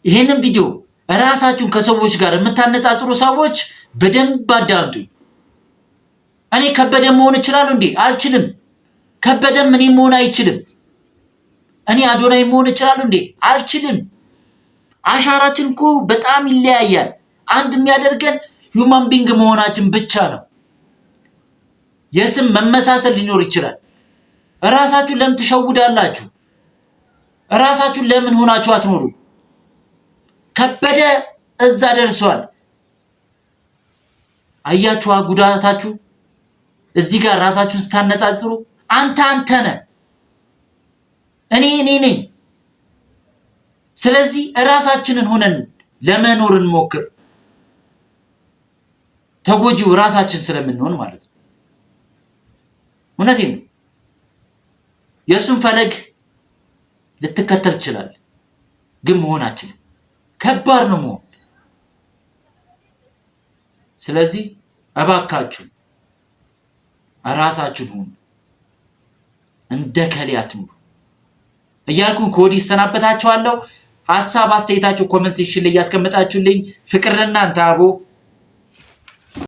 ይህንን ቪዲዮ ራሳችሁን ከሰዎች ጋር የምታነጻጽሩ ሰዎች በደንብ አዳምጡኝ። እኔ ከበደ መሆን እችላለሁ እንዴ? አልችልም። ከበደም እኔ መሆን አይችልም። እኔ አዶናይ መሆን እችላለሁ እንዴ? አልችልም። አሻራችን እኮ በጣም ይለያያል። አንድ የሚያደርገን human being መሆናችን ብቻ ነው። የስም መመሳሰል ሊኖር ይችላል። እራሳችሁን ለምን ትሸውዳላችሁ? እራሳችሁን ለምን ሆናችሁ አትኖሩ? ከበደ እዛ ደርሷል። አያችኋ ጉዳታችሁ። እዚህ ጋር ራሳችሁን ስታነጻጽሩ አንተ አንተ ነህ፣ እኔ እኔ ነኝ። ስለዚህ እራሳችንን ሆነን ለመኖር እንሞክር። ተጎጂው ራሳችን ስለምንሆን ማለት ነው። እውነቴን ነው። የእሱን ፈለግ ልትከተል ትችላለህ፣ ግን መሆን አችልም። ከባድ ነው መሆን። ስለዚህ እባካችሁ ራሳችሁን ሁኑ፣ እንደ ከሌ አትኑሩ እያልኩን ከወዲህ ይሰናበታችኋለሁ። ሀሳብ አስተያየታችሁ comment section ላይ እያስቀመጣችሁልኝ፣ ፍቅር ለእናንተ አቦ።